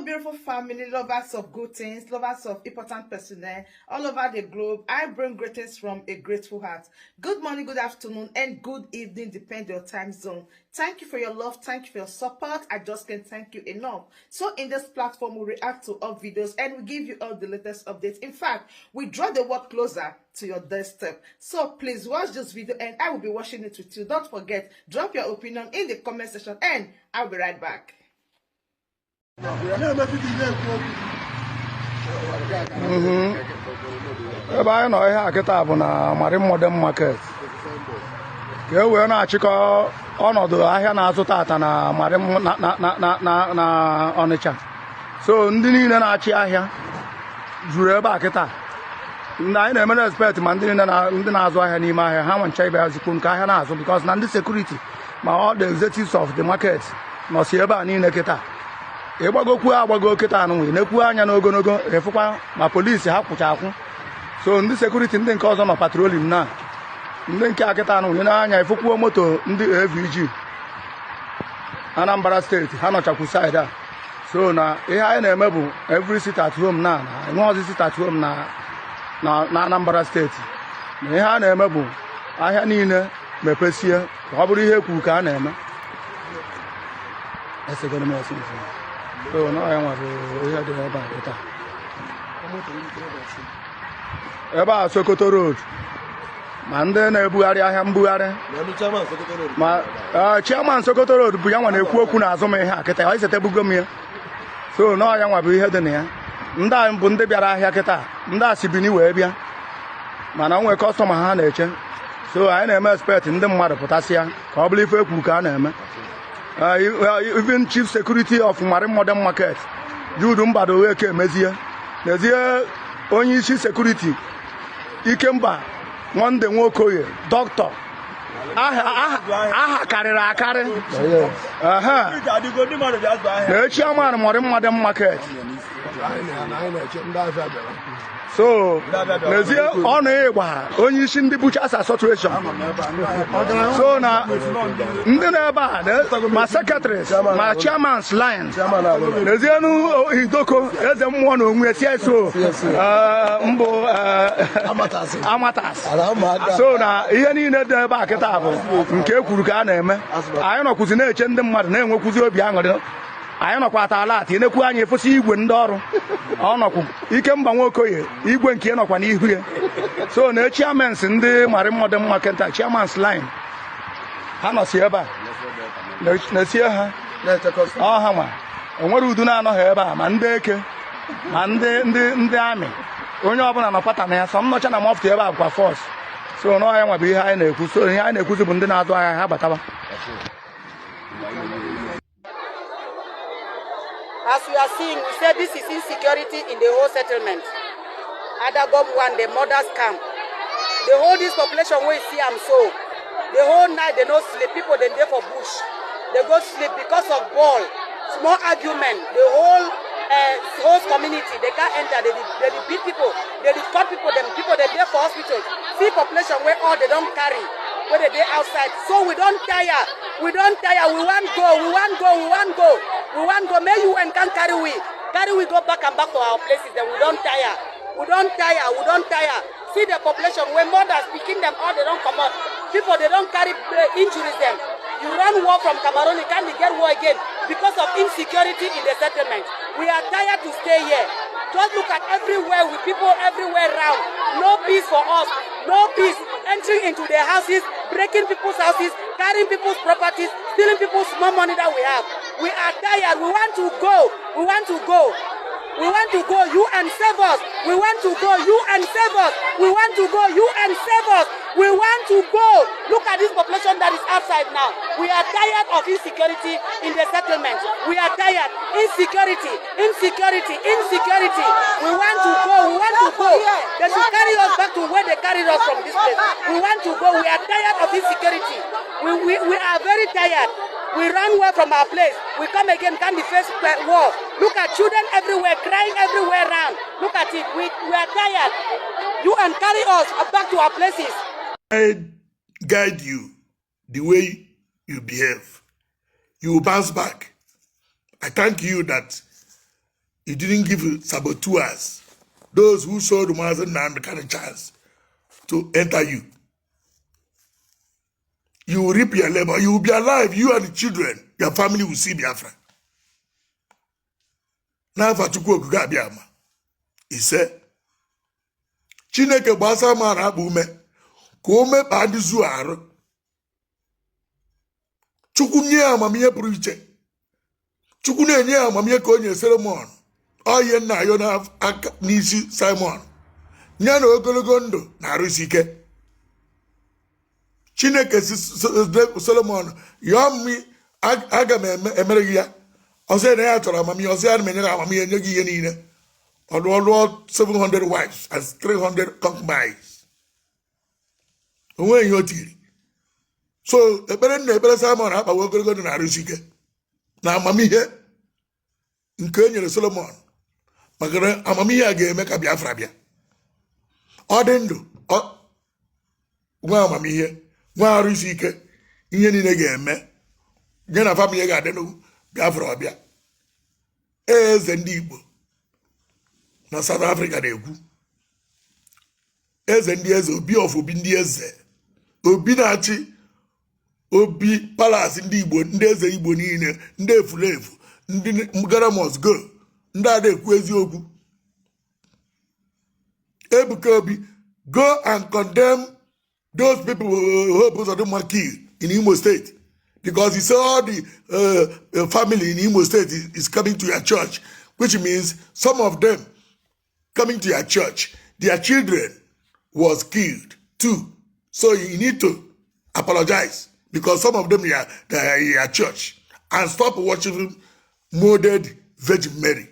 Beautiful family, lovers of good things, lovers of important personnel all over the globe. I bring greetings from a grateful heart. Good morning, good afternoon, and good evening, depend your time zone. Thank you for your love. Thank you for your support. I just can't thank you enough. So in this platform, we react to all videos and we give you all the latest updates. In fact, we draw the world closer to your doorstep. So please watch this video and I will be watching it with you. Don't forget, drop your opinion in the comment section and I'll be right back. Ebe anyị nọ ihe a kịta bụ na Marine Modern Market, ka e wee na-achịkọ ọnọdụ ahịa na-azụ tata na Marine na Ọnịcha. So ndị niile na-achị ahịa juru ebe a kịta. Ndị anyị na-eme respect, ma ndị niile na ndị na-azụ ahịa n'ime ahịa ha nwancha ibe ya zikwu nke ahịa na-azụ, because na ndị security ma all the executives of the market nọsi ebe a niile kịta. Ịgbagokwu agbago kịta anụ nwere nekwu anya n'ogologo, efukwa ma polisi ha kwụcha akwụ. So ndị security ndị nke ọzọ nọ patrolling na ndị nke akịta anụ nwere n'anya, efukwuo moto ndị AVG Anambra Steeti ha nọchakwu side a. So na ihe anyị na-eme bụ every sit at home na enweghịzi sit at home na Anambra Steeti, na ihe a na-eme bụ ahịa niile mepesie, ka ọ bụrụ ihe ekwuru ka a na-eme. Esegoro m esi nso. So na ya nwa bụ ihe dị ebe a kịta. Ebe a Sokoto Road, ma ndị na-ebugharị ahịa mbugharị, ma chairman Sokoto Road bụ ya nwa na-ekwu okwu n'azụ m ihe a kịta. Ọ isetebugo m ya. So na ya nwa bụ ihe dị na ya. Ndị a bụ ndị bịara ahịa kịta, ndị a si Bini wee bịa, mana nwee customer ha na-eche. So anyị na-eme expect ndị mmadụ pụtasịa ka ọ bụrụ ife ekwu ka a na-eme. Even chief security of Marine Modern Market, Jude Mbado Eke emezie, n'ezie onye isi security Ikemba Monde Nwokoye, dọkịta aha karịrị akarị na chairman Marine Modern Market. So n'ezie ọ na ịgba onye isi ndị Butchers Association. So na ndị nọ ebe a, ma secretaries ma chairman's line, n'ezienu Idoko eze mmụọ na onwe CSO mbụ Amatas. So na ihe niile dị ebe a kịta bụ nke e kwuru ka a na-eme. Anyị nọkwụzi na-eche ndị mmadụ, na-enwekwuzi obi aṅụrị. Anyị nọkwa ata ala atị enekwu anyị efụsị igwe ndị ọrụ ọ nọkwu Ikemba Nwokoye, igwe nke nọkwa n'ihu ya. So na chairmans ndị Marine Modern Market, chairmans line ha nọsi ebe a na-esie ha ọ ha nwa enwere udu na-anọghị ebe a, ma ndị eke ma ndị amị, onye ọbụla nọ pata na ya sọ m nọcha na mọfti ebe a bụkwa force. So na ya nwa bụ ihe anyị na-ekwu. So ihe anyị na-ekwuzi bụ ndị na-azụ ahịa ha bataba. As we are seeing, we say this is insecurity in the whole settlement. Adagom one, the mothers camp. The whole this population we see am so. The whole night they no sleep. People they dey for bush. They go sleep because of ball. Small argument. The whole community, they can't enter. They beat people. They cut people. Them people they dey for hospitals. See population where all they don't carry. Where they dey outside. So we don't tire. We don't tire. We want go. We want go. We want go. We want go. May UN can carry we. Carry we go back and back to our places. Then we don't tire. We don't tire. We don't tire. See the population when mothers picking them out, they don't come out. People they don't carry injuries them. You run war from Cameroon, you can't get war again because of insecurity in the settlement. We are tired to stay here. Just look at everywhere with people everywhere round. No peace for us. No peace. Entering into their houses, breaking people's houses, carrying people's properties, stealing people's small money that we have. We are tired. We want to go. We want to go. We want to go. You and save us. We want to go. You and save us. We want to go. You and save us. We want to go. Look at this population that is outside now. We are tired of insecurity in the settlement. We are tired. Insecurity, insecurity, insecurity. We want to go. We want to go. They should carry us back to where they carried us from this place. We want to go. We are tired of insecurity. We are very tired. We run away from our place. We come again, can the face war. Look at children everywhere, crying everywhere round. Look at it. We are tired. You and carry us back to our places. I guide you the way you behave, you will bounce back. I thank you that You didn't give saboteurs, those who sold Mazi Nnamdi Kanu, chance to enter you. You will reap your labor. You will be alive. You and the children, your family will see Biafra. N'afa Chukwu Okike Abịama. Ise. Chineke gbasa mara akpa ume ka o mekpaa ndị zoo arụ. Chukwu nye ya amamihe pụrụ iche. Chukwu na-enye ya amamihe ka o nye Solomon. Ọ ihe nna ya n'aka n'isi Simon. Nye na ogologo ndụ na arụsi ike. Chineke si Solomon yọọ m, aga m emere gị ya. Ọsọ na ya chọrọ amamihe, ọsọ ya na m enye gị amamihe, nye gị ihe niile. Ọ lụọ lụọ 700 wives and 300 concubines. Onweghị ihe o tiri. So ekpere nna ekpere Simon akpawa ogologo ndụ na arụsi ike na amamihe nke e nyere Solomon, maka na amamihe a ga-eme ka Biafra bịa. Ọ dị ndụ, nwee amamihe, nwee arụ isi ike, ihe niile ga-eme nye na family ga-adị ndụ, Biafra ọbịa. Eze ndị Igbo na South Africa na-ekwu, eze ndị eze, obi of obi ndị eze, obi na-achị obi palace ndị Igbo, ndị eze Igbo niile, ndị efulefu, ndị gara must go, ndị ada ekwu eziokwu. Ebuka Obi, go and condemn those people who Hope Uzodinma killed in Imo State, because he said all the family in Imo State is coming to your church, which means some of them coming to your church, their children was killed too. So you need to apologize because some of them are, they are in your church, and stop worshiping molded Virgin Mary.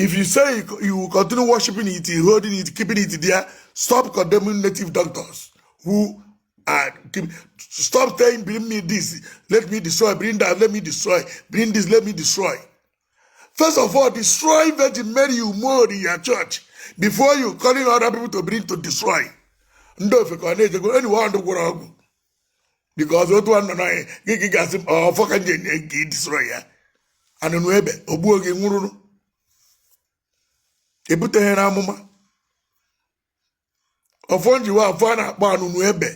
If you say you will continue worshiping it, holding it, keeping it there, stop condemning native doctors who are stop saying, "Bring me this, let me destroy, bring that, let me destroy, bring this, let me destroy." First of all, destroy Virgin Mary you mold in your church before you calling other people to bring to destroy. Ndị ofe ka ọ na-ejego anyone ndị gwọrọ ọgwụ, because otu nọ na gị gị gasị ọfọ ka nje nye gị destroy ya. Anụnụ ebe ogbuo gị nwụrụrụ ebuteghị n'amụma ọfọ njiwa afọ a na-akpọ anụnụ ebe,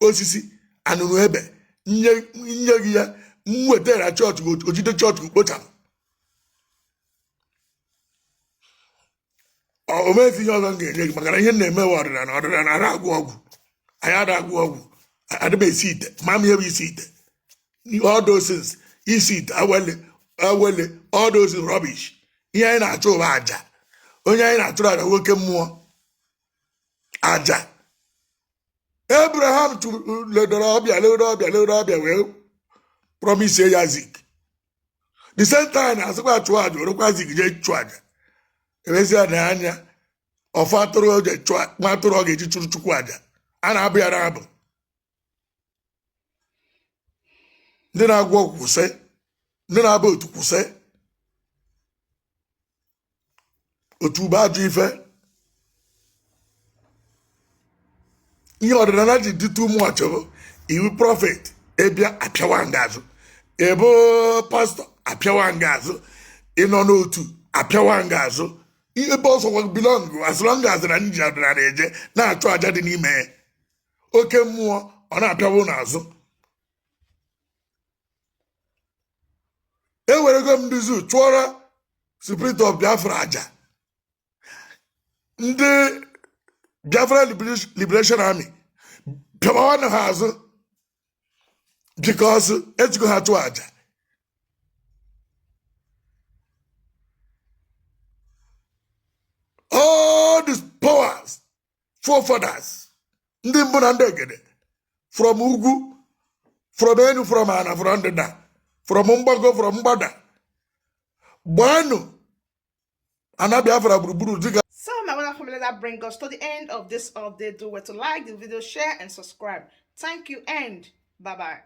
osisi anụnụ ebe nye nye gị ya m wetara chọọchị gị, ojide chọọchị gị kpochapụ. O meghị ihe ọzọ m ga-enye gị, maka na ihe m na-eme bụ ọdịnala. Ọdịnala ara agwụ ọgwụ, anyị ada agwụ ọgwụ, adị m esi ite ma m ihe bụ isi ite. All those things, isi ite, awele awele, all those rubbish. Ihe anyị na-achụ ụba aja, onye anyị na-achụrụ aja nwoke mmụọ aja. Abraham ledoro ọbịa, ledoro ọbịa, ledoro ọbịa, wee promise ya Isaac. The same time na-asịkwa chụọ aja, orekwa Isaac jee chụọ aja. Emesịa na anya ọfọ atụrụ o ji chụọ nwa atụrụ ọ ga-eji chụrụ Chukwu aja, a na-abụ ya na-abụ. Ndị na-agwọ ọgwụ kwụsị, ndị na-aba otu kwụsị, otu bụ ajọ ife. Ihe ọdịnala ji dị too much bụ iwu prophet ịbịa apịawa nga azụ, ịbụ pastọ apịawa nga azụ, ịnọ n'otu apịawa nga azụ. Ebe ọsọ belong, as long as na nji ọdịnala eje na-achụ aja dị n'ime ya, oke mmụọ ọ na-apịawa n'azụ. Ewerego m ndị zoo chụọrọ Spirit of Biafra aja, ndị Biafra Liberation Army pịawa na ha azụ, because ejigo ha chụọ aja. All these powers, forefathers, ndị mbụ na ndị egede, from ugwu, from enu, from ana, from ndịda, from mgbago, from mgbada, gbaanụ ana Biafra gburugburu dịka So, my wonderful family, that brings us to the end of this update. Do well to like the video, share, and subscribe. Thank you, and bye bye.